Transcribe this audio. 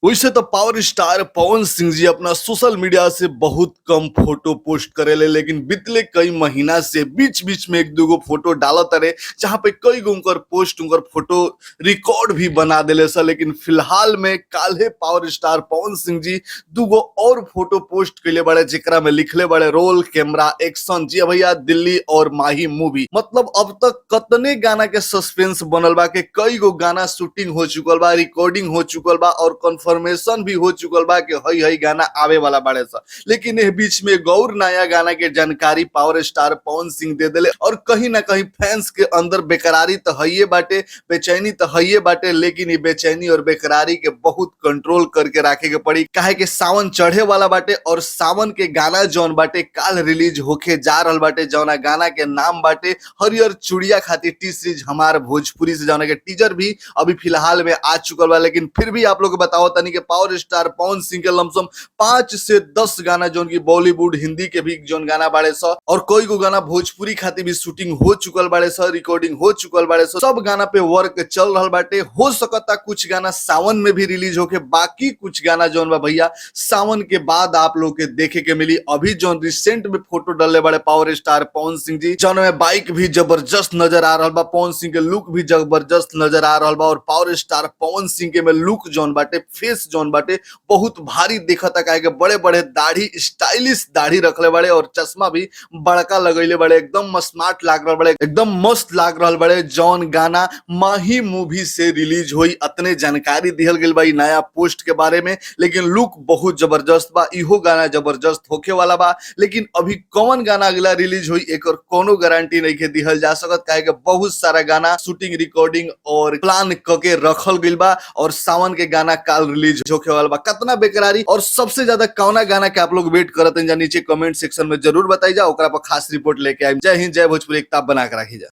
वैसे तो power star Pawan Singh ji अपना सोशल मीडिया से बहुत कम फोटो पोस्ट करेले, लेकिन बीतले कई महीना से बीच बीच में एक दूगो फोटो डालत रहे, जहां पे कई गो उनकर पोस्ट, उनकर फोटो रिकॉर्ड भी बना देले सा। लेकिन फिलहाल में काल्हे पावर स्टार पवन सिंह जी दूगो और फोटो पोस्ट कैले बड़े, जेकरा में लिखले बड़े रोल कैमरा एक्शन। जी भैया, दिल्ली और माही मूवी। मतलब अब तक कतने गाना के सस्पेंस बनल बा के कई गो गाना शूटिंग हो चुकल बा, रिकॉर्डिंग हो चुकल बा और कंफर्मेशन भी हो चुकल बा कि हई हई गाना आवे वाला बाड़े सा। लेकिन एह बीच में गौर नया गाना के जानकारी पावर स्टार पवन सिंह दे देले और कहीं ना कहीं फैंस के अंदर बेकरारी तो हइये बाटे, बेचैनी तो हइये बाटे, लेकिन ये बेचैनी और बेकरारी के बहुत कंट्रोल करके रखे के पड़ी, काहे के सावन चढ़े वाला बाटे और सावन के गाना जौन बाटे काल रिलीज होके जा रहल बाटे, जौना गाना के नाम बाटे हरियर चुड़िया खातिर टी सीरीज हमार भोजपुरी से, जौना के टीजर भी अभी फिलहाल में आ चुकल बा। लेकिन फिर भी आप लोग के बताओ तनी के पावर स्टार पवन सिंह के लमसम 5 से 10 गाना जौन की बॉलीवुड हिंदी के भी जौन गाना बाड़े स और कोई गो गाना भोजपुरी खातिर भी शूटिंग हो चुकल बाड़े स, रिकॉर्डिंग हो चुकल बाड़े स, सब गाना पे वर्क चल रहल बाटे। हो सकता कुछ गाना सावन में भी रिलीज होके, बाकी कुछ गाना जौन बा भैया सावन के बाद आप लोग के देखे के मिली। अभी जौन रिसेंट में फोटो डलले बड़े पावर स्टार पवन सिंह जी, जौन में बाइक भी जबरदस्त नजर आ रहल बा, पवन सिंह के लुक भी जबरदस्त नजर आ रहल बा और पावर स्टार पवन सिंह के में लुक जौन बाटे, फेस जौन बाटे बहुत भारी देखता, काहे के बड़े बड़े दाढ़ी, स्टाइलिश दाढ़ी रखले बड़े और चश्मा भी बड़का लगैले बड़े, एकदम स्मार्ट लाग रहल बड़े, एकदम मस्त लाग रहल बड़े। जौन गाना माही मूवी से रिलीज हुई अतने जानकारी दिहल गेल बा ई नया पोस्ट के बारे में। लेकिन लुक बहुत जबरदस्त बा, इहो गाना जबरदस्त होखे वाला बा, लेकिन अभी कौन गाना अगला रिलीज हुई एकर कोनो गारंटी नहीं के दिहल जा सकत, काहे के बहुत सारा गाना शूटिंग रिकॉर्डिंग और प्लान क के रखल गइल बा और सावन के गाना काल रिलीज होखे वाला बा। कतना बेकरारी और सबसे ज्यादा कौना गाना के आप लोग वेट करत हैं जा, नीचे कमेंट सेक्शन में जरूर बताई जा, ओकरा पर खास रिपोर्ट लेके आइम। जय हिंद, जय भोजपुरी, एकता बना के रखी जा।